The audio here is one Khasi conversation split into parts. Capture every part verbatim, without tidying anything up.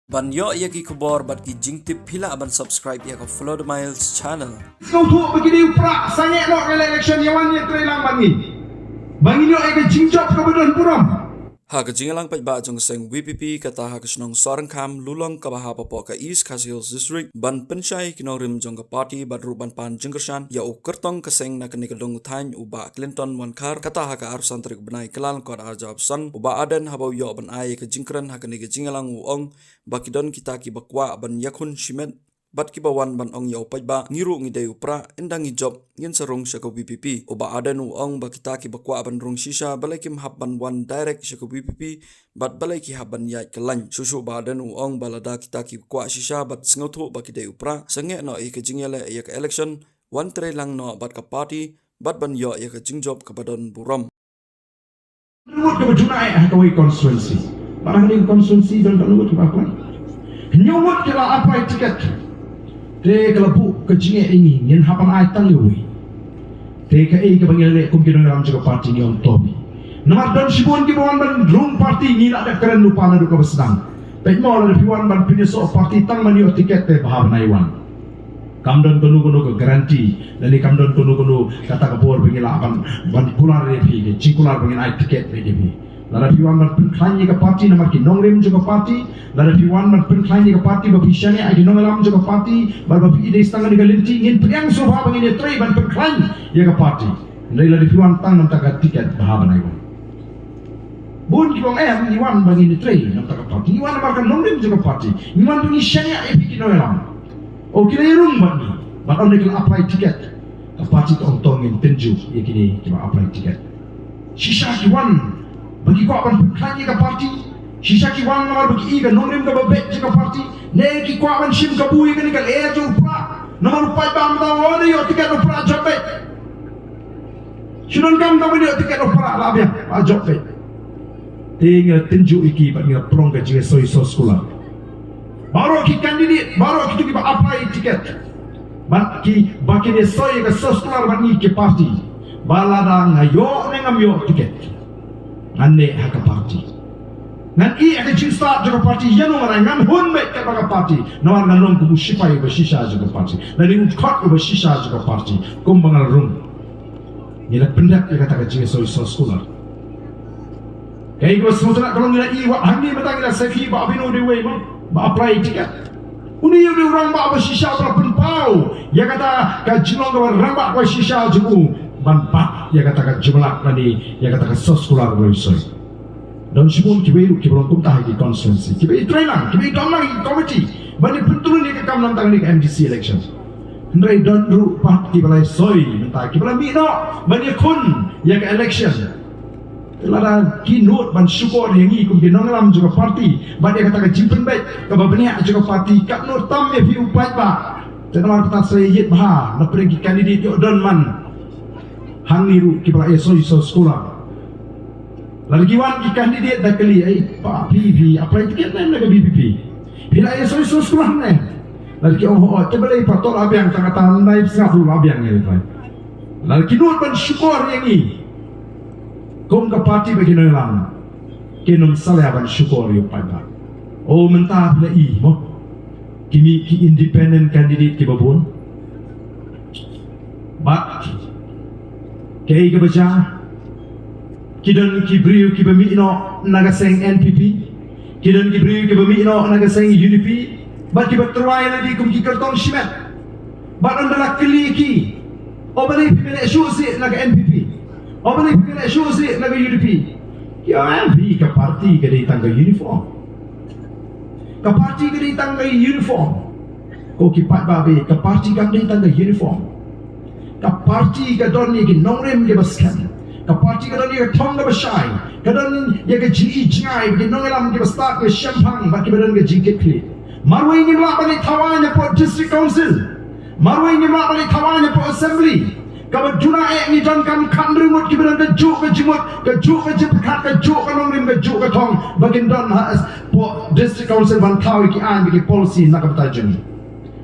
Ban ïoh ïa ki khubor bad ki jingtip, phi lah ban subscribe ïa ka Flow the Miles channel. Sngewthuh ba ki dei u prah, sangeh noh ka election, ïa wan ïa trei lang bad ngi. Ba ngin ïoh ïa ka jingjop kaba don burom. Ha ka jingïalang paidbah jong ka seng VPP kata ha ka shnong Sohryngkham, Lulong kaba hap hapoh ka East Khasi Hills District, ban pynshai ki nongrim jong ka party bad ruh ban pan jingkyrshan ïa u kyrtong ka seng na kane ka dong u thaiñ, u Bah Clinton Wankhar, kata ha ka arphew san tarik u bnai Kyllalyngkot arhajar arphew san, u Bah Ardent haba u ïoh ban ai ïa ka jingkren ha kane ka jingïalang u ong ba ki don kita kiba kwah ban ïakhun shimet bad kiba wan ban ong ïa u paidbah, ngi ruh ngi dei u prah, ynda ngi jop ngin sa rung sha ka VPP. U Bah Ardent u ong ba kita kiba kwah ban rung shisha balei kim hap ban wan direct sha ka VPP bad balei ki hap ban ïaid kyllaiñ. Shuh shuh u Bah Ardent u ong ba lada kita kiba kwah shisha bad sngewthuh ba ki dei u prah, sangeh noh ïa ka jingïaleh ïa ka election, wan trei lang noh bad ka party bad ban ïoh ïa ka jingjop kaba don burom. Ngut kaba juna eh ha kawei constituency. Ba ha kane ka constituency don ka ngut kaba apply. Hynñiew ngut ki la apply ticket. Te ka la buh ka jingeh ïa ngi, ngin hap ban ai tang ïa uwei. Te kaei kaba ngi la leh kum ki nongïalam jong ka party ngi ong to bha. Namar don shibun kiba wan ban rung party, ngi la dep kren lypa naduh kaba sdang. Peit mo, lada phi wan ban pynïasoh party tang ban ïoh ticket te bha ban ai wan. Kam don kano kano ka guarantee, lane kam don kano kano kata ka bor ba ngi lah ban, ban kular ïa phi, ka jingkular ba ngin ai ticket beit ïa phi. Lada phi wan ban pynkhlaiñ ïa ka party namar ki nongrim jong ka party, lada phi wan ban pynkhlaiñ ïa ka party ba phi shaniah ïa ki nongïalam jong ka party, ba, ba phi dei sdang ïa ka lynti, ngin pdiang sngewbha ba ngin ïatrei ban pynkhlaiñ ïa ka party. Hynrei lada phi wan tang namar ka ticket, bha ban ai wan. Bun kiba ong em, ngi wan ba ngin ïatrei namar ka party, ngi wan namar ka nongrim jong ka party, ngi wan ba ngin shaniah ïa phi ki nongïalam. O, ki la ïarung bad ngi, bad ynda ki la apply ticket, ka party ka ong to ngin tynjuh ïa kine kiba apply ticket. Shisha ki wan ba ki kwah ban pynkhlaiñ ïa ka party, shisha ki wan namar ba ki i ka nongrim kaba beit jong ka party, ne ki kwah ban shim kabu ïa kane ka lyer jong u prah, namar u paidbah mynta u ong ïoh ticket u prah jop beit. Shu donkam tang ban ïoh ticket u prah la biang, la jop beit. Te ngi la tynjuh ïa ki bad ngi la pynlong ka jingïasoi soskular. Baroh ki candidate, baroh kito kiba apply ticket, bad ki, ba kin ïasoi ïa ka soskular bad ngi ki party. Ba lada nga ïoh ne ngam ïoh ticket, ngan neh ha ka party. Ngan ïeh ha ka jingstad jong ka party, ïa no ngan, ngan hun beit katba ka party. Namar ngan long kum u shipai uba shisha jong ka party, lane u dkhot uba shisha jong ka party, kumba nga la rung. Ngi la pyndep ïa kata ka jingïasoi soskular. Kaei kaba sngewtynnat ka long, ngi la ïohi wat hangne mynta, ngi la sngewthuh ba Abino u dei uwei mo ba apply ticket. Une u dei u rangbah ba shisha ba la pynpaw ïa kata ka jinglong kaba rangbah kaba shisha jong u ban bat ïa kata ka jingmlak lane ïa kata ka soskular ba la ïasoi. Don shibun kiwei ruh kiba long kumta ha ki constituency, kiba ïatrei lang, kiba ïadon lang ha ki committee ban ïapyntrun ïa ka kam namar kane ka MDC election. Hynrei don ruh pat kiba la ïasoi mynta, kiba la mih noh ban ïakhun ïa ka election. Te lada ki nud ban shukor ïa ngi kum ki nongïalam jong ka party bad ïa kata ka jingpynbeit kaba bniah jong ka party, katno tam ïa phi u paidbah. Te namar kata sa ïeit bha na pdeng ki candidate ïoh don man hangne ruh kiba la ïasoi soskular. Lada ki wan ki candidate da kylli, "Ei, pa, phi, phi apply ticket ne em na ka VPP? Phi la ïasoi soskular ne em?" Lada ki ong, "Hooid," te balei pat, to la biang, tang kata nai sngap ruh la biang ïa lei. Lada ki nud ban shukor ïa ngi kum ka party bad ki nongïalam, kin ym salia ban shukor ïa u paidbah. O, mynta phi la i mo, ki mih ki independent candidate kiba bun. Bad kaei kaba jia, ki don ki briew kiba mih noh na ka seng NPP, ki don ki briew kiba mih noh na ka seng UDP, bad kiba tyrwa ïalade kum ki kyrtong shimet. Bad ynda la kylli ki, "O, balei phi leh shuh shuh na ka NPP? O, balei phi leh shuh shuh na ka UDP?" Ki ong, "Em, phi, ka party ka dei tang ka uniform. Ka party ka dei tang ka uniform." Ko ki paidbah, ka party kam dei tang ka uniform. Ka party ka don ïa ki nongrim kiba skhem. Ka party ka don ïa ka thong kaba shai. Ka don ïa ka jingi jngai, ki nongïalam kiba stad, kiba shemphang, bad kiba don ka jingkitkhlieh. Marwei ngim lah ban leit thaw aiñ hapoh District Council. Marwei ngim lah ban leit thaw aiñ hapoh Assembly. Kaba duna eh ngi donkam khathynriew ngut kiba don kajuh ka jingmut, kajuh ka jingpyrkhat, kajuh ka nongrim, kajuh ka thong, ba kin don hapoh District Council ban thaw ïa ki aiñ bad ki policy na ka bynta jong ngi.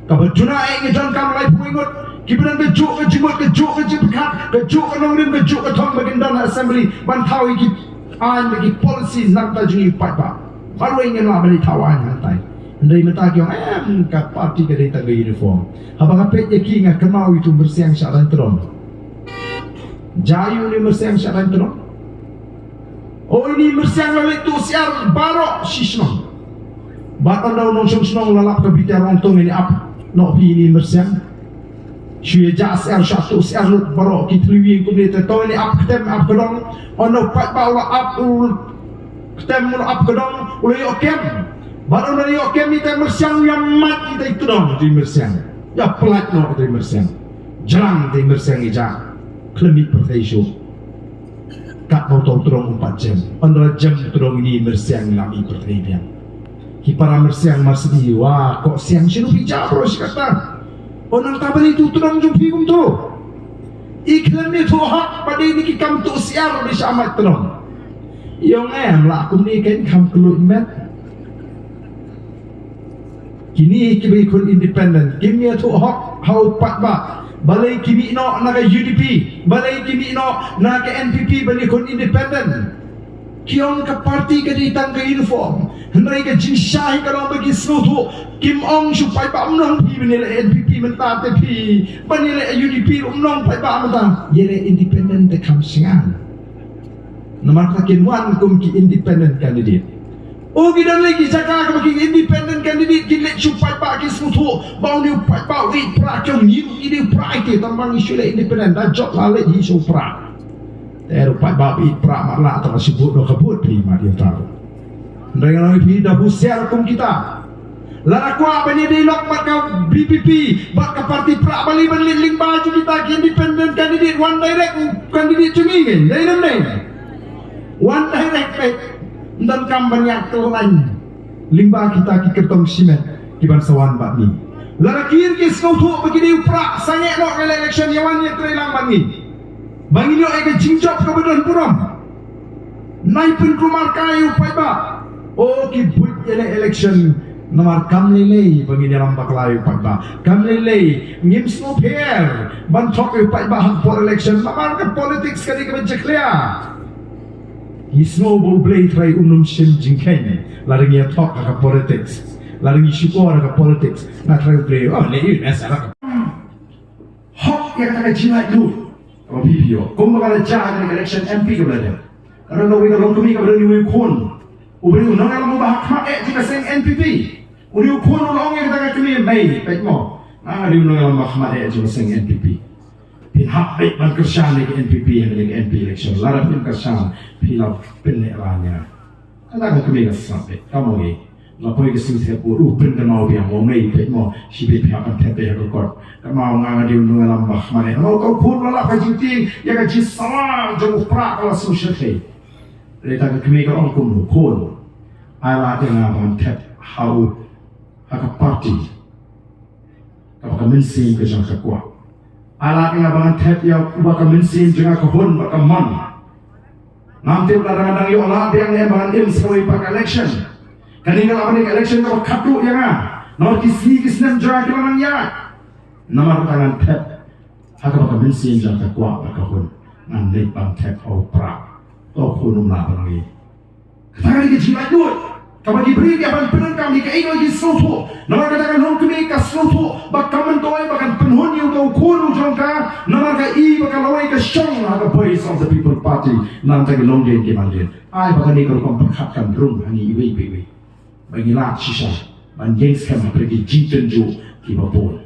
Kaba duna eh ngi donkam laiphew ngut kiba don kajuh ka jingmut, kajuh ka jingpyrkhat, kajuh ka nongrim, kajuh ka thong, ba kin don ha Assembly ban thaw ïa ki aiñ bad ki policy na ka bynta jong ngi u paidbah. Marwei ngim lah ban leit thaw aiñ hangtai. Hynrei mynta ki ong em, ka party ka dei tang ka uniform. Haba nga peit ïa ki nga kynmaw ïa utu myrsiang sha Raitrom. Jia ïa une myrsiang sha Raitrom. O, ine i myrsiang la leit tuh syiar baroh shi shnong. Bad ynda u nongshong shnong la lap ka bitiar, ong to ngin ïa ap noh phi ine i myrsiang. Shu ïa jah syiar, shu tuh syiar lut baroh ki thliew ïing kumne te, to ngin ïa ap ktem ap ka dong. Ynda u paidbah u la ap, u ktem u la ap ka dong, u la ïoh kem. Bad ynda u la ïoh kem ïa ita i myrsiang, u ïa mad ïa ita i tdong ita i myrsiang. Ïa pyllait noh ita i myrsiang. Jrang ita i myrsiang ïa jah. Khlem mih pyrthei shuh. Katba uto u tdong um pat jem. Ynda la jem u tdong ine i myrsiang la mih pyrthei biang. Ki para myrsiang mar sdie, wa koh siang, shano phi jah baroh shi katta? O, nangta balei uto u tdong jong phi kumto? I khlem ïathuh hok ba dei na ki kam tuh syiar ba shah mad tdong. I ong em, lah kumne kein kham kylluid met. Kine kiba ïakhun independent kim ïathuh hok ha u paidbah. Balei ki mih noh na ka U D P? Balei ki mih noh na ka N P P ban ïakhun independent? Ki ong ka party ka dei tang ka uniform. Hynrei ka jingshai ka long ba ki sngewthuh. Kim ong sha u paidbah, ym nong phi ban ïaleh N P P mynta te phi ban ïaleh U D P, ym nong paidbah mynta. Ïaleh independent te kham shngain. Namar kata kin wan kum ki independent candidate. O, ki don lei ki jaka kaba ki independent candidate kin leit sha u paidbah, ki sngewthuh ba une u paidbah u ïeit prah, ki ong ngim ïeit prah ïa ki, tang ba ngi shu leh independent, da jop la leit hi sha u prah. Te u paidbah ba ïeit prah mat lah, tang ka shibun noh ka bud phi mat ïa ta. Hynrei nga ong ïa phi, da husiar kum kita. Lada kwah ban ïadei lok bad ka V P P, bad ka party prah, balei ban leit lyngba jong kita ki independent candidate, wan direct u candidate jong ngi, dei ne ym dei? Wan direct, eh. Ym donkam ban ïaid kyrlain lyngba kita ki kyrtong shimet kiban sa wan bad ngi. Lada ki, ki sngewthuh ba ki dei u prah, sangeh noh ka election, ïa wan ïatrei lang bad ngi. Ba ngin ïoh ïa ka jingjop kaba don burom. Nai pynkulmar kai ïa u paidbah. O, ki buit ïaleh election namar kam lei lei ba ngin ïalam bakla ïa u paidbah. Kam lei lei, ngim sngewpher ban thok ïa u paidbah ha ka por election namar ka politics ka dei kaba jakhlia. Ngi sngew ba U Blei Trai um nym shim jingkheiñ lada ngi ïathok ha ka politics. Lada ngi shukor ha ka politics, nga trai U Blei, oh, lei ïa u nes ha ka hok ïa kata ka jinglaitluid kaba phi phi ïoh. Kumba ka la jia ha ka election M P kaba la dep, ka don kawei ka longkmie kaba don uwei u khun uba dei u nongïalam uba ha khmat eh jong ka seng N P P. Une u khun u la ong ïa kata ka kmie, mei, peit mo, nga nga dei u nongïalam ba ha khmat eh jong ka seng N P P. Phin hap beit ban kyrshan ïa ka N P P ha kane ka M P election. Lada phim kyrshan, phi la pynlehrain ïa nga. Kata ka kmie ka sngap beit, kam ong ei. La poi ka sngi thep vote, u pynkynmaw biang, u ong ei, peit mo, shibit phi hap ban thep beit ha ka kot. Kynmaw nga nga dei u nongïalam ba ha khmat eh. Namar uta u khun u la lap ka jingtieng ïa ka jingsawa jong u prah, ka la sngewshyrkhei. Hynrei kata ka kmie ka ong kumno, khun, ai lad ïa nga ban thep ha u, ha ka party kaba ka mynsiem ka jong ka kwah. Ai lad ïa nga ba ngan thep ïa uba ka mynsiem jong nga ka hun bad ka mon. Ngam tip lada ngan dang ïoh lad biang ne em ba ngan im sa kawei pat ka election. Kane ka lah ban dei ka election kaba khatduh ïa nga. Namar ki sngi ki snem jong nga ki la nang ïaid. Namar kata ngan thep ha kaba ka mynsiem jong ka kwah bad ka hun. Ngan leit ban thep ha u prah. Uta u khun um lah ban ong ei. Kata ka dei ka jinglaitluid kaba ki briew ki hap ban pyndonkam ïa kaei kaei ba ki sngewthuh. Namar kata ka longkmie ka sngewthuh ba kam myntoi ba kan pynhun ïa uta u khun u jong ka, namar ka i ba ka lawei ka shong ha ka Voice of the People Party. Nangta ki longdien ki mandien, ai ba kane ka rukom pyrkhat kan rung ha ngi iwei pa iwei, ba ngi lad shisha ban ïeng skhem hapdeng ki jingtynjuh kiba bun.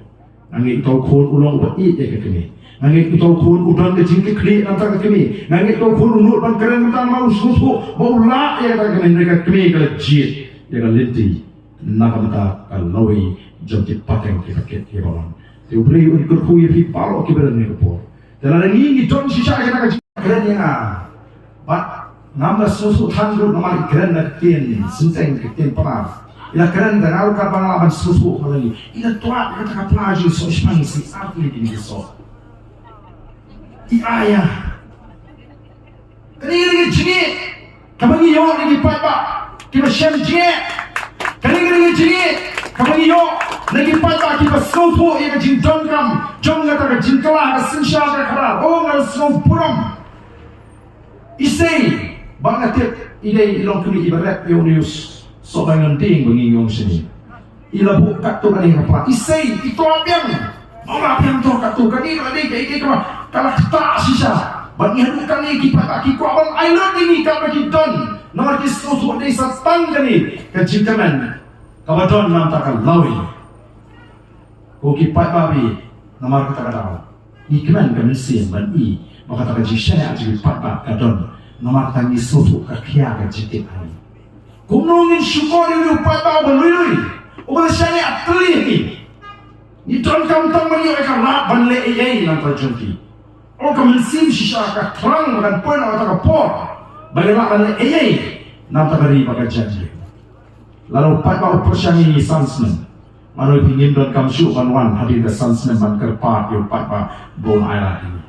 Nga ngeit uta u khun u long uba ïeit ïa ka kmie. Nga ngeit uta u khun u don ka jingkitkhlieh na bynta ka kmie. Nga ngeit uta u khun u nud ban kren mynta namar u sngewthuh ba u lah ïa kata ka kmie, hynrei ka kmie ka la jied ïa ka lynti na ka bynta ka lawei jong ki pateng ki paket kiba wan. Te U Blei un kyrkhu ïa phi baroh kiba don ha kane ka por. Te lada ngi ngi don shisha ïa kata ka jingkren ïa nga. Bad ngam da sngewthuh than ruh namar i kren na ka ktien Synteng, ka ktien Pnar. I la kren da nga ruh katba nga lah ban sngewthuh ma la ngi. I la twad kata ka pla jingsoh shaphang i, ar tylli ki jingsoh. I aya. Kane ka dei ka jingngeit kaba ngi ïoh na ki paidbah kiba shem jingeh. Kane ka dei ka jingngeit kaba ngi ïoh na ki paidbah kiba sngewthuh ïa ka jingdonkam jong kata ka jingkylla ka synshar ka khadar. Oh, nga sngewburom. Isei ba nga tip i dei i longkmie iba rep ïa une u sohbai nongding ba ngi ong shane. I la buh katto katne ka pra, i sei, i toa biang. Ong la biang to katto, kane ka dei kaei kaei kaba ka la ktah shisha. Bad ngi haduh kane ki paidbah ki kwah ban ai lut ïa ngi katba ki don. Namar ki sngewthuh dei sa tang kane ka jingkmen kaba don na ka bynta ka lawei. Ko ki paidbah, namar kata ka daw ngi kmen ka mynsiem ban i ba kata ka jingshaniah jong ki paidbah ka don. Namar kata ngi sngewthuh ka khia ka jingkit ha ngi. Kumno ngin shukor ïa u paidbah uba lui lui, uba la shaniah tylli ha ngi? Ngi donkam tang ban ïoh ïa ka lad ban leh ei ei na ka bynta jong ki. Ong ka mynsiem shisha ka thrang ba kan poi na kata ka por ba ngi lah ban leh ei ei na ka bynta ka ri bad ka jaitbynriew. Lada u paidbah u pyrshang ïa ngi san snem, mano phi, ngim donkam shuh ban wan hadien ka san snem ban kyrpad ïa u paidbah ba un ai lad ïa ngi.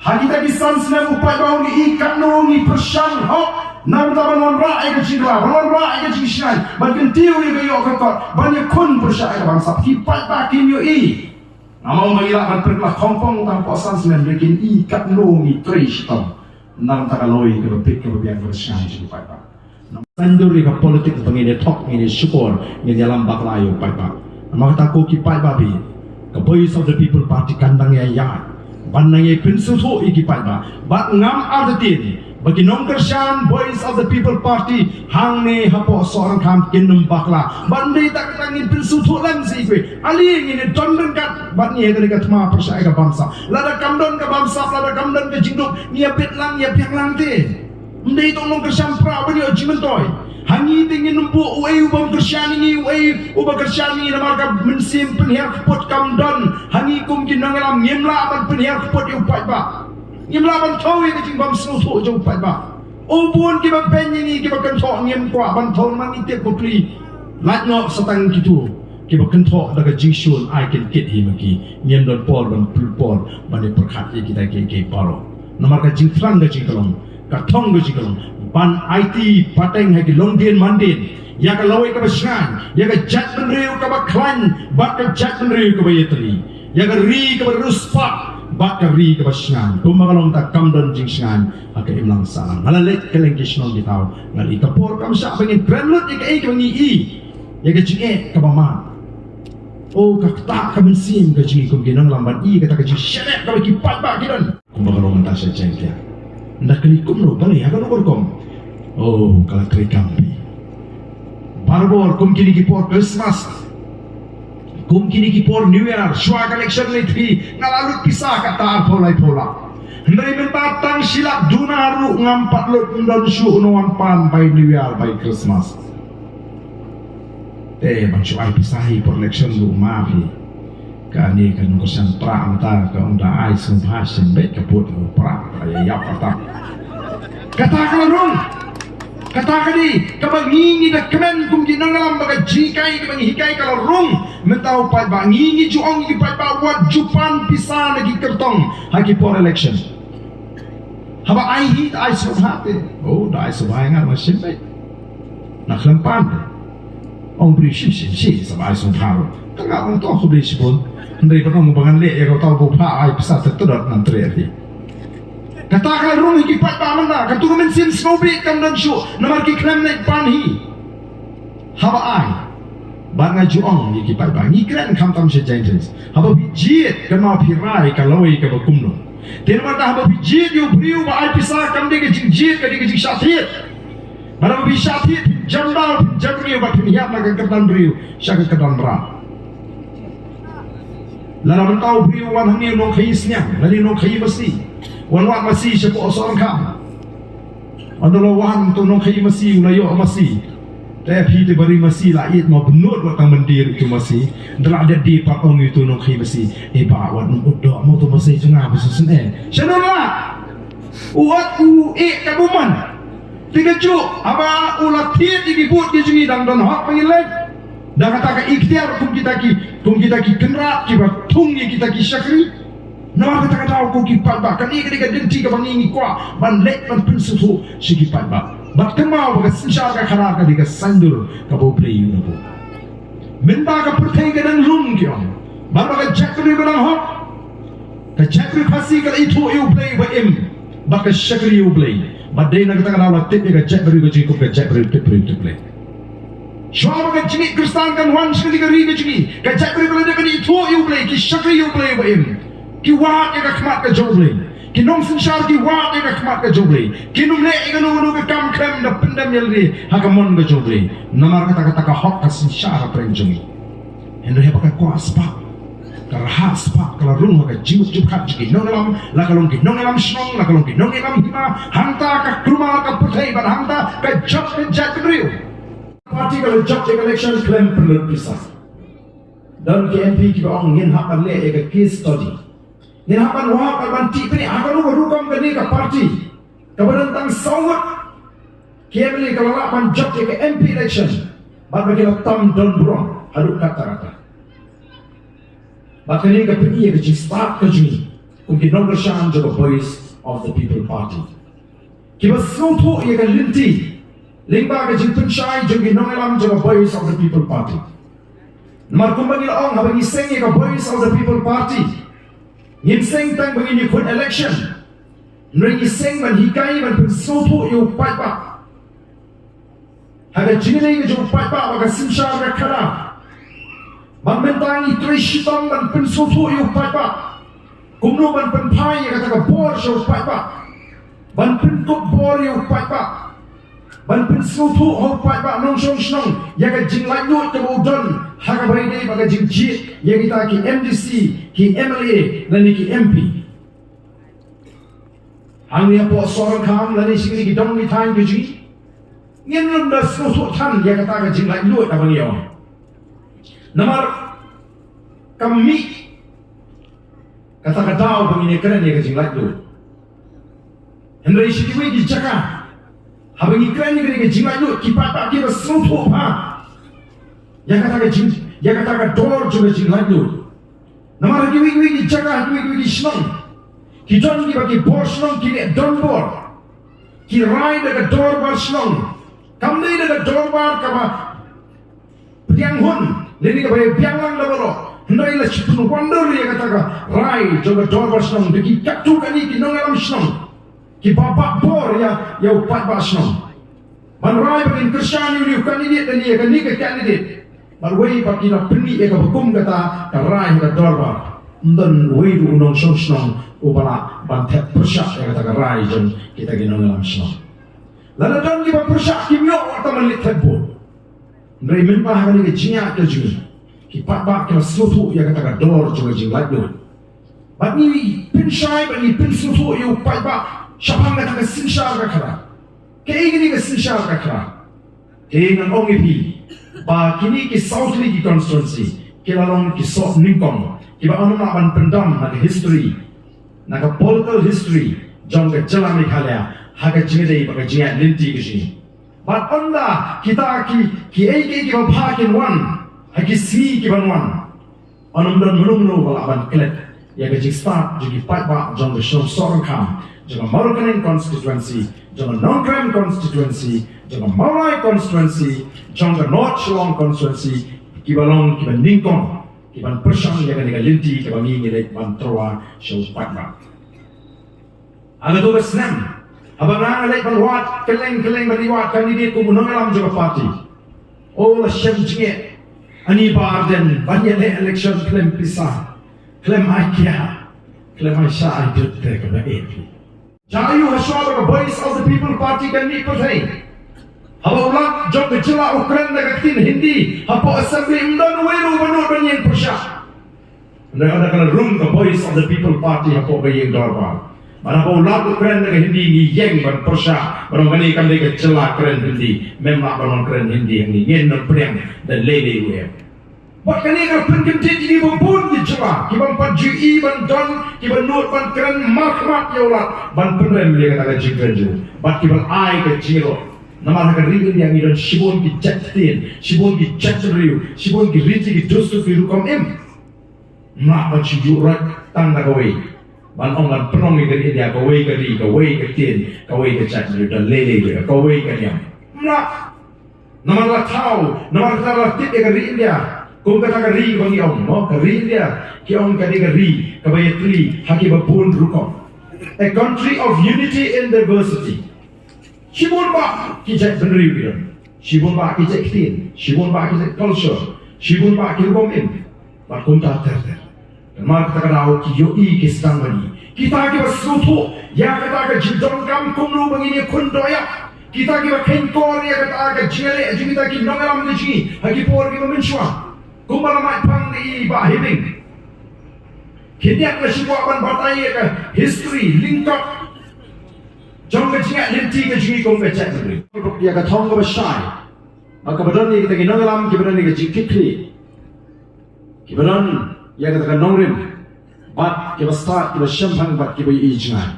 Ha kita ki san snem u paidbah un ïohi katno ngi pyrshang hok na ka bynta ban wanrah ïa ka jingkylla, ban wanrah ïa ka jingshngaiñ, ban kyntiew ïa ka ïoh ka kot, ban ïakhun pyrshah ïa ka bamsap. Ki paidbah kim ïohi. Nga ong ba ngi lah ban pyrkhat khongpong tang hapoh san snem, hynrei kin i katno ngi trei shitom na ka bynta ka lawei kaba bit, kaba biang, kaba shngaiñ jong ki paidbah. Nang saiñdur ïa ka politics ba ngin ïa thok, ngin ïa shukor, ngin ïalam bakla ïa u paidbah. Namar kata ko ki paidbah, ka Voice of the People Party kan dang ïa ïaid ban nang ïa pynsngewthuh ïa ki paidbah. Bad ngam artatien ba ki nongkyrshan Voice of the People Party hangne hapoh Sohryngkham kin ym bakla. Ban dei ta kata ngin pynsngewthuh lem sa ïa kiwei. Ale ngin ïa don ryngkat bad ngi ha kane ka thma pyrshah ïa ka bamsap. Lada kam don ka bamsap, lada kam don ka jingduk, ngi ïa bit lang, ngi ïa biang lang te. Ym dei tang nongkyrshan prah ban ïoh jingmyntoi. Ha ngi te ngin ym buh uei u bym kyrshan ïa ngi, uei u ba kyrshan ïa ngi, namar ka mynsiem pynhiar kput kam don ha ngi kum ki nongïalam. Ngim lah ban pynhiar kput ïa u paidbah. Ngim lah ban thew ïa ka jingbymsngewthuh jong u paidbah. U bun kiba beiñ ïa ngi, kiba kynthoh, ngim kwah ban thew namar ngi tip ba pli. Lait noh sa tang kito kiba kynthoh da ka jingshun, ai kin kit hi ma ki. Ngim don por ban pynpor ban ïa pyrkhat ïa kita kiei kiei baroh. Namar ka jingthrang ka jingkyllon, ka thong ka jingkyllon, ban aiti pateng ha ki longdien mandien ïa ka lawei kaba shngaiñ, ïa ka jaitbynriew kaba khlaiñ bad ka jaitbynriew kaba ïatylli, ïa ka ri kaba riewspah bad ka ri kaba shngaiñ. Kumba ka long ta kam don jingshngaiñ ha ka imlang sahlang. Nga la leit kylleng ki shnong ki thaw, nga la i ka por kam shah ba ngin kren lut ïa kaei kaba ngi i, ïa ka jingeh kaba mad. O, ka ktah ka mynsiem ka jong ngi kum ki nongïalam ban i kata ka jingshaniah kaba ki paidbah ki don. Kumba ka long mynta sha Jaintia. Nda kane kumno, balei ha kano ka rukom? O, ka la trei kam phi. Barabor kum kine ki por Christmas, kum kine ki por New Year, shuwa ka election leit phi, nga la lut pisa kata arphew laiphew lak. Hynrei mynta tang shi lak duna ruh ngam pat lut, ym don shuh uno wan pan bai New Year bai Christmas. Te ban shu ai pisa hi por election ruh ma phi. Kane ka nongkyrshan prah mynta ka ong da ai sngewbha shen beit ka put ka prah ka ïa ïap kata. Kata ka la rung. Kata ka dei kaba ngi ngi da kmen kum ki nongïalam ba ka jinghikai kaba ngi hikai ka la rung. Mynta u paidbah, ngi ngi ju ong ïa ki paidbah wat ju pan pisa na ki kyrtong ha ki por election. Haba ai hi da ai sngewbha te. O, da ai sngewbha ïa nga ma shen beit. Na khlem pan te. Ong briew shi shi shi sa ba ai sngewbha ruh. Te nga ong to khublei shibun. Hynrei ban ong ba ngan leh ïa kata ba u phah ai pisa te, to dot ngan trei hi. Kata ka la rung ïa ki paidbah mynta, katu ka mynsiem sngewbit kam don shuh namar ki khlem leit pan hi. Haba ai, bad nga ju ong ïa ki paidbah, ngi kren khamtam sha Jaintia. Haba phi jied, kynmaw phi rai ka lawei kaba kumno. Te namar kata haba phi jied ïa u briew ba ai pisa, kam dei ka jingjied, ka dei ka jingshah thied. Bad haba phi shah thied, phin jam daw, phin jam briew, bad phin hiar na ka kyrdan briew sha ka kyrdan mrad. Lada mynta u briew wan hangne u nongkhaïi sniang, lane u nongkhaïi masi, wan wad masi shapoh Sohryngkham. Ynda la wan uto u nongkhaïi masi u la ïoh masi. Te phi te ba ri masi la ïeit mo, bynnud wat tang myndir uto u masi. Ynda la dep die pat ong uto u nongkhaïi masi, "E bah, wat nym ut doh mo uto u masi jong nga, ba shisien eh." Shano la u ot u eh ka bymman. Te kajuh haba u la thied ïa ki vote ki jong ngi, dang don hok ba ngin leit. Da kata ka iktiar kum kita ki, kum kita ki kynrad kiba thung ïa kita ki shakri. Namar kata ka daw ko ki paidbah, kane ka dei ka lynti kaba ngi ngi kwah ban leit ban pynsngewthuh sha ki paidbah. Bad kynmaw ba ka synshar ka khadar ka dei ka saiñdur kaba U Blei u la buh. Mynta ka pyrthei ka dang lum ki ong. Bad ba ka jaitbynriew ka dang hok. Ka jaitbynriew Khasi ka la ithuh ïa U Blei ba im. Bad ka shakri ïa U Blei. Bad dei na kata ka daw la tip ïa ka jaitbynriew ka jingkut ka jaitbynriew tip briew tip Blei. Shuwa ba ka jingngeit Khristan kan wan sha ka ri ka jong ngi, ka jaitbynriew ka la dep ban ithuh ïa U Blei, ki shakri ïa U Blei uba im. Ki wad ïa ka khmat ka jong U Blei. Ki nongsynshar ki wad ïa ka khmat ka jong U Blei. Kin ym leh ïa kano kano ka kam khlem da pyndem ïa lade ha ka mon ka jong U Blei. Namar kata, kata ka hok ka synshar hapdeng jong ngi. Hynrei haba ka kwah spah, ka rhah spah ka la rung ha ka jingmut jingpyrkhat jong ki nongïalam, la ka long ki nongïalam shnong, la ka long ki nongïalam hima, hangta ka kulmar ka pyrthei bad hangta ka jot ka jaitbynriew. Party ka la jop ïa ka election khlem pynlut pisa. Don ki M P kiba ong ngin hap ban leh ïa ka case study. Ngin hap ban wad, ban, ban tip ne ha kano ka rukom kane ka party kaba don tang saw ngut ki M L A ka la lah ban jop ïa ka M P election bad ba ki la tam don burom haduh katta katta. Bad kane ka pyni ïa ka jingstad ka jong ngi kum ki nongkyrshan jong ka Voice of the People Party. Kiba sngewthuh ïa ka lynti lyngba ka jingpynshai jong ki nongïalam jong ka Voice of the People Party. Namar kumba ngi la ong, haba ngi seng ïa ka Voice of the People Party, ngim seng tang ba ngin ïakhun election. Hynrei ngi seng ban hikai, ban pynsngewthuh ïa u paidbah. Ha ka jingïadei ka jong u paidbah bad ka synshar ka khadar. Bad mynta ngi trei shitom ban pynsngewthuh ïa u paidbah kumno ban pynphai ïa kata ka bor sha u paidbah. Ban pynkup bor ïa u paidbah. Ban pynsngewthuh ha u paidbah nongshong shnong ïa ka jinglaitluid kaba u don ha kaba ïadei bad ka jingjied ïa kita ki M D C, ki M L A lane ki M P. Hangne hapoh Sohryngkham lane sha kine ki dong ki thaiñ ki jong ngi, ngin ym da sngewthuh than ïa kata ka jinglaitluid kaba ngi ong. Namar kam mih kata ka daw ba ngin ïakren ïa ka jinglaitluid. Hynrei sha kiwei ki jaka, haba ngi kren ïa kane ka jinglaitluid, ki paidbah kiba sngewthuh bha ïa kata ka jing, ïa kata ka dor jong ka jinglaitluid. Namar ha kiwei kiwei ki jaka, ha kiwei kiwei ki shnong, ki don kiba ki bor shnong ki leh donbor. Ki rai da ka dorbar shnong. Kam dei da ka dorbar kaba pdiang hun, lane kaba ïa biang lang da baroh. Hynrei la shu pynwandur ïa kata ka rai jong ka dorbar shnong da ki katto katne ki nongïalam shnong kiba bah bor ïa, ïa u paidbah shnong. Ban rai ba kin kyrshan ïa une u candidate lane ïa kane ka candidate. Bad wei pat ki la pynmih ïa kaba kum kata ka rai ha ka dorbar. Ym don uwei ruh u nongshong shnong uba lah ban thep pyrshah ïa kata ka rai jong kita ki nongïalam shnong. Lada don kiba pyrshah kim ïoh wat tang ban leit thep vote. Hynrei mynba ha kane ka jingïaid ka jong ngi, ki paidbah ki la sngewthuh ïa kata ka dor jong ka jinglaitluid. Bad ngi pynshai, bad ngi pynsngewthuh ïa u paidbah shaphang kata ka synshar ka khadar. Kaei kane ka synshar ka khadar? Te ngan ong ïa phi ba kine ki saw tylli ki constituency ki la long ki soh nyngkong kiba ym lah ban pyndam na ka history, na ka political history jong ka jylla Meghalaya ha ka jingïadei bad ka jingïaid lynti ka jong ngi. Bad ynda kita ki, kiei kiei kiba bha kin wan ha ki sngi kiban wan, ym don mano mano ba lah ban klet ïa ka jingstad jong ki paidbah jong ka shnong Sohryngkham, jong ka Mawryngkneng constituency, jong ka Nongkrem constituency, jong ka Mawlai constituency, jong ka North Shillong constituency, kiba long kiba nyngkong kiban pyrshang ïa kane ka lynti kaba ngi ngi leit ban tyrwa sha u paidbah. Ha kato ka snem, haba nga nga leit ban wad kylleng kylleng, ban ïa wad candidate kum u nongïalam jong ka party, o la shem jingeh Annie Bah Ardent ban ïaleh election khlem pisa, khlem ai kiad, khlem ai sha ai dud te kaba eh phi. Jia aiu hashwa ba ka Voice of the People Party kan mih pyrthei? Haba u Lat jong ka jylla u kren da ka ktien Hindi hapoh Assembly, ym don uwei ruh uba nud ban ïeng pyrshah. Hynrei ynda ka la rung ka Voice of the People Party hapoh ka ïing dorbar, bad haba u Lat u kren da ka Hindi, ngi ïeng ban pyrshah, ban ong kane kam dei ka jylla kren Hindi, mem lah ban ong kren Hindi hangne, ngin ym pdiang da lei lei ruh em. Bad kane ka pynkyndit ïa kiba bun ki jylla kiba ym pat ju ïohi ban don, kiba nud ban kren markhmat ïa u Lat ban pynrem ïa kata ka jingkren jong u, bad kiba ai ka jingïaroh. Namar ha ka ri India ngi don shibun ki jait ktien, shibun ki jait bynriew, shibun ki riti ki dustur ki rukom im. Ym lah ban shu ïuh roit tang da kawei ban ong ban pynlong ïa ka ri India kawei ka ri, kawei ka ktien, kawei ka jait bynriew, da lei lei ruh kawei ka niam. Ym lah. Namar la thaw, namar kata la tip ïa ka ri India kum kata ka ri ba ngi ong, mo, ka ri India ki ong ka dei ka ri kaba ïatylli ha kiba bun rukom. A country of unity in diversity. Shibun bah ki jait bynriew ki don. Shibun bah ki jait ktien, shibun bah ki jait culture, shibun bah ki rukom im. Bad kumta ter ter. Namar kata ka daw ki ïohi ki sdang bad ngi. Kita kiba sngewthuh ïa kata ka jingdonkam kumno ba ngin ïakhun dohnud. Kita kiba kheiñkor ïa kata ka jingïaleh jong kita ki nongïalam ka jong ngi ha ki por kiba mynshuwa. Kumba la mait phang da i Bah Hibing. Khyndiat la shu kwah ban batai ïa ka history lyngkot jong ka jingïaid lynti ka jong ngi kum ka jaitbynriew. Ïa ka thong kaba shai. Bad kaba don ïa kita ki nongïalam kiba don ïa ka jingkitkhlieh. Kiba don ïa kata ka nongrim. Bad kiba stad, kiba shemphang bad kiba ïohi jngai.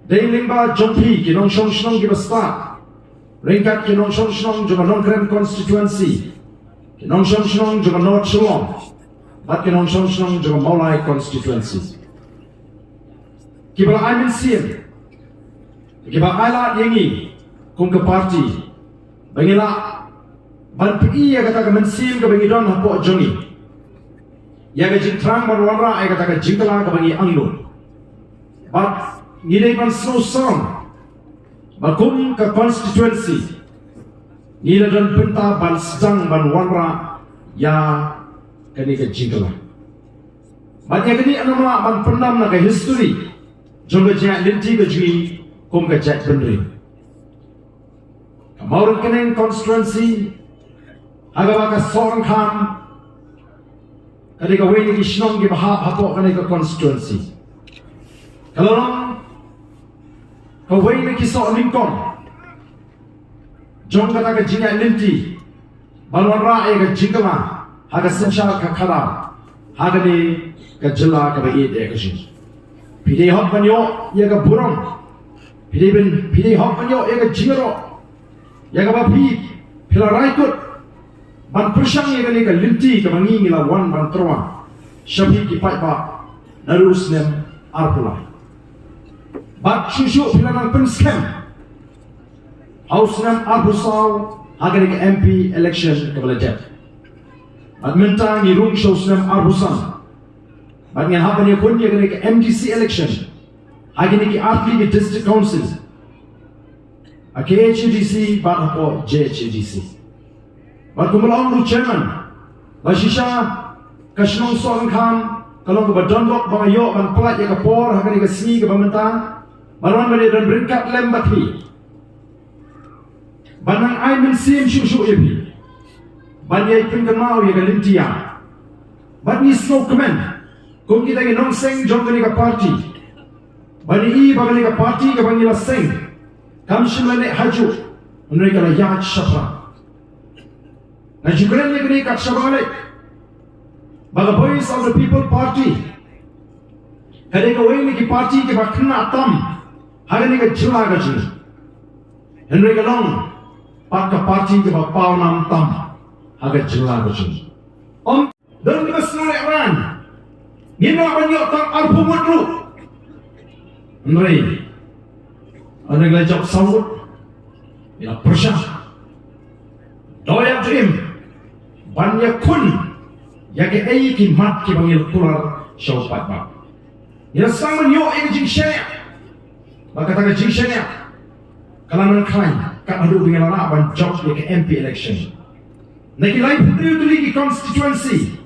Dei lyngba jong phi ki nongshong shnong kiba stad. Ryngkat ki nongshong shnong jong ka Nongkrem constituency. Ki nongshong shnong jong ka North Shillong. Bad ki nongshong shnong jong ka Mawlai constituency. Kiba la ai mynsiem. Kiba ai lad ïa ngi kum ka party ba ngi lah ban pyni ïa kata ka mynsiem kaba ngi don hapoh jong ngi. Ïa ka jingthrang ban wanrah ïa kata ka jingkylla kaba ngi angnud. Bad ngi dei ban sngewsarong ba kum ka constituency ngi la don bynta ban sdang ban wanrah ïa kane ka jingkylla. Bad ïa kane ngam lah ban pyndam na ka history jong ka jingïaid lynti ka jong ngi kum ka jaitbynriew. Ka Mawryngkneng constituency ha kaba ka Sohryngkham ka dei kawei na ki shnong kiba hap hapoh kane ka constituency. Ka la long kawei na ki soh nyngkong jong kata ka jingïaid lynti ban wanrah ïa ka jingkylla ha ka synshar ka khadar ha kane ka jylla kaba ïeit ïa ka jong ngi. Phi dei hok ban ïoh ïa ka burom. Phi dei ban, phi dei hok ban ïoh ïa ka jingïaroh ïa kaba phi, phi la rai kut ban pyrshang ïa kane ka lynti kaba ngi ngi la wan ban tyrwa sha phi ki paidbah naduh u snem arphew lai. Bad shuh shuh phi la nang pynskhem ha u snem arphew saw ha kane ka M P election kaba la dep. Bad mynta ngi rung sha u snem arphew san. Bad ngi hap ban ïakhun ïa kane ka M D C election ha kine ki artylli ki district council. Ha K H A D C bad hapoh J H A D C. Bad kumba la ong u chairman ba shisha ka shnong Sohryngkham ka long kaba don bok ba nga ïoh ban pynlait ïa ka por ha kane ka sngi kaba mynta ban wan ban ïadon ryngkat lem bad phi. Ban nang ai mynsiem shuh shuh ïa phi ban ïai pynkynmaw ïa ka lynti ïa. Bad ngi sngewkmen kum kita ki nongseng jong kane ka party. Ban ïohi ba kane ka party kaba ngi la seng kam shym la neh hajuh, hynrei ka la ïaid shaphrang. Nga ju kren ïa kane kat shaba nga leit ba ka Voice of the People Party ka dei kawei na ki party kiba khynnah tam ha kane ka jylla ka jong ngi. Hynrei ka long pat ka party kaba pawnam tam ha ka jylla ka jong ngi. Ym don kiba sngewlehrain. Ngim lah ban ïoh tang arphew ngut ruh. Hynrei hynrei la jop saw ngut. Ïa pyrshah da ïa dream ban ïakhun ïa kaei ki mat kiba ngi la kular sha u paidbah. Ngi la sdang ban ïoh ïa ka jingshaniah. Bad kata ka jingshaniah ka la nang khlaiñ kat haduh ba ngi la lah ban jop ïa ka M P election. Na ki laiphew hynriew tylli ki constituency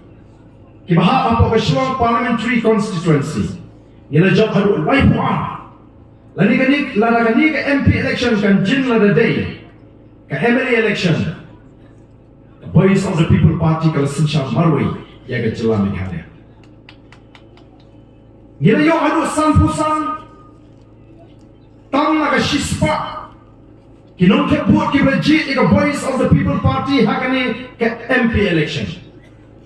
kiba hap hapoh ka Shillong Parliamentary Constituency, ngi la jop haduh laiphew ar. Lada kane, lada kane ka M P election kan jin lada dei ka M L A election, ka Voice of the People Party ka la synshar marwei ïa ka jylla Meghalaya. Ngi la ïoh haduh sanphew san tang na ka shispah ki nongthep vote kiba la jied ïa ka Voice of the People Party ha kane ka M P election.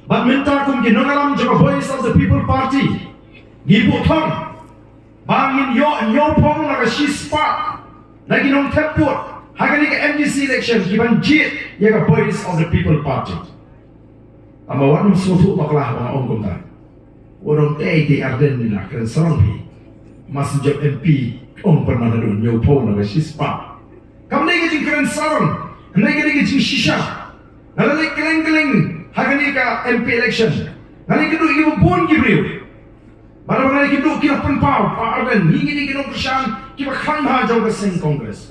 Bad mynta kum ki nongïalam jong ka Voice of the People Party ngi buh thong ba ngin ïoh hynñiewphew na ka shispah na ki nongthep vote ha kane ka M D C election kiban jied ïa ka Voice of the People Party. Tangba wat nym sngewthuh bakla ba nga ong kumta. Wat ong, "Ei, te Ardent, ngi la kren sarong phi. Mas jop M P ong pynban haduh hynñiewphew na ka shispah." Kam dei ka jingkren sarong, hynrei ka dei ka jingshisha. Nga la leit kylleng kylleng ha kane ka M P election. Nga la ïakynduh ïa kiba bun ki briew. Bad haba nga la ïakynduh ki la pynpaw, "Pa Ardent, ngi ngi dei ki nongkyrshan kiba khlaiñ bha jong ka seng Congress."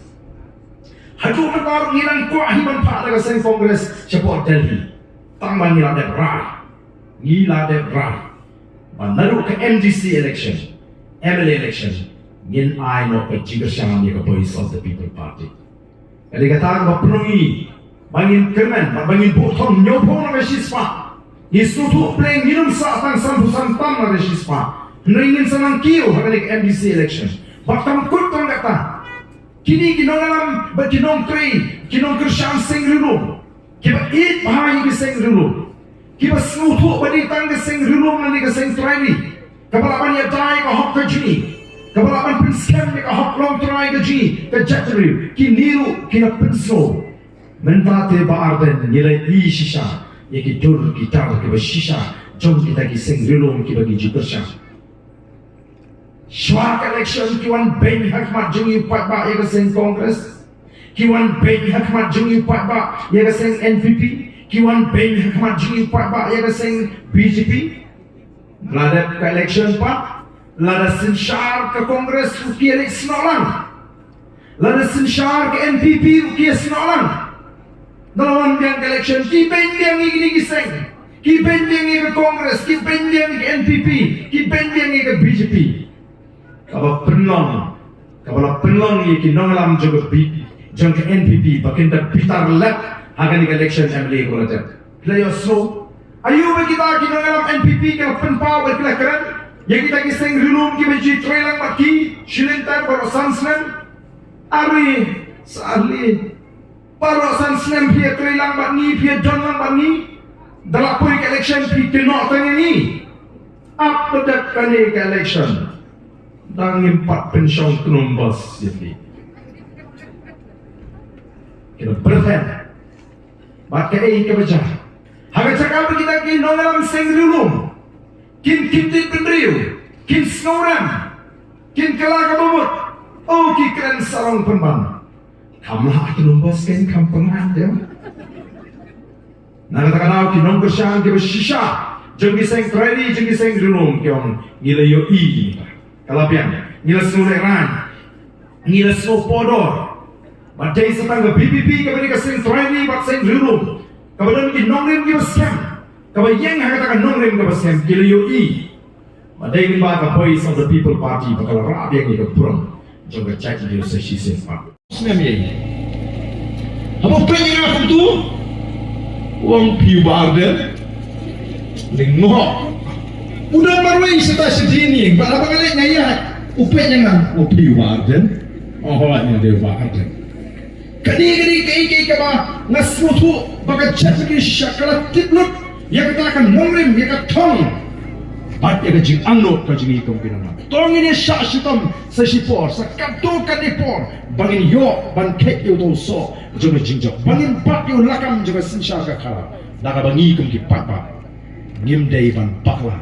Haduh mynta ruh ngi nang kwah hi ban phah da ka seng Congress shapoh Delhi. Tang ba ngi la dep rai. Ngi la dep rai ba naduh ka M D C election, M L A election, ngin ai noh ka jingkyrshan ïa ka Voice of the People Party. Ka dei kata kaba pynlong ngi ba ngin kyrmen, ba ngin buh thong hynñiewphew na ka shispah. Ngi sngewthuh pyrshah ngin ym sah tang sanphew san tam na ka shispah. Hynrei ngin sa nang kiew ha kane ka M D C election. Bad kam kut tang kata, kine ki nongïalam bad ki nongtrei, ki nongkyrshan seng riewlum, kiba ïeit bha ïa ki seng riewlum, kiba sngewthuh ba dei tang ka seng riewlum lane ka seng trai ri kaba lah ban ïada ïa ka hok ka jong ngi, kaba lah ban pynskhem ïa ka hok longtrai ka jong ngi ka jaitbynriew, kine ruh ki la pynsngew. Mynta te Bah Ardent ngi la ïohi shisha ïa ki dur ki dar kiba shisha jong kita ki seng riewlum kiba ngi ju kyrshan. Shuwa ka election ki wan beiñ ha khmat jong ngi u paidbah ïa ka seng Congress. Ki wan beiñ ha khmat jong ngi u paidbah ïa ka seng N P P. Ki wan beiñ ha khmat jong ngi u paidbah ïa ka seng B J P. La dep ka election pat, lada synshar ka Congress ruh ki ïaleh snoh lang. Lada synshar ka N P P ruh ki ïasnoh lang. Da la wan biang ka election, ki beiñ biang ïa kine ki seng. Ki beiñ biang ïa ka Congress, ki beiñ biang ïa ka N P P, ki beiñ biang ïa ka B J P. Kaba pynlong, kaba la pynlong ïa ki nongïalam jong ka B, jong ka N P P ba kin da bitar lep ha kane ka election M L A kaba la dep. Phi la ïohsngew? Aïu ba kita ki nongïalam N P P ki la pynpaw bad ki la kren ïa kita ki seng riewlum kiba ju trei lang bad ki shilynter baroh san snem? Are, sa ale. Baroh san snem phi ïatrei lang bad ngi, phi ïadon lang bad ngi. Da la poi ka election phi kynnoh tang ïa ngi. Ap ba dep kane ka election, dang ngim pat pynshong kynnoh bas ïa phi. Ki la byrthem. Bad kaei kaba jia? Ha ka jaka ba kita ki nongïalam seng riewlum kin kyntiew bynriew, kin sngewrem, kin kylla kaba mut. Oh, ki kren sarong pynban. Kam lah kynnoh bas, ken kam pyngan de. Na kata ka daw ki nongkyrshan kiba shisha jong ki seng trai ri, jong ki seng riewlum ki ong, ngi la ïohi. Ka la biang, ngi la sngewlehrain, ngi la sngewpohdor. Bad dei sa tang ka V P P kaba dei ka seng trai ri bad seng riewlum, kaba don ki nongrim kiba skhem, kaba ïeng ha kata ka nongrim kaba skhem, ki la ïohi. Bad dei lyngba ka Voice of the People Party ba ka la rah biang ïa ka burom jong ka jaitbynriew sa shisien pat. Snem ïa. Haba u peit ïa nga kumtu, u ong, phi u Bah Ardent? Nga ong, u don marwei shata shadien, bad haba nga leit nga ïaid, u peit ïa nga, u ong, phi u Bah Ardent? Nga ong, hooid, nga dei u Bah Ardent. Kane, kane kaei kaei kaba nga sngewthuh ba ka jaitbynriew shisha ka la tip lut ïa kata ka nongrim, ïa ka thong bad ïa ka jingangnud ka jong ngi kum ki nongïalam. To ngin ïa shah shitom sa shipor, sa katto katne por, ba ngin ïoh ban kheit ïa uto u soh jong ka jingjop, ba ngin bat ïa u lakam jong ka synshar ka khadar, da kaba ngi kum ki paidbah ngim dei ban bakla.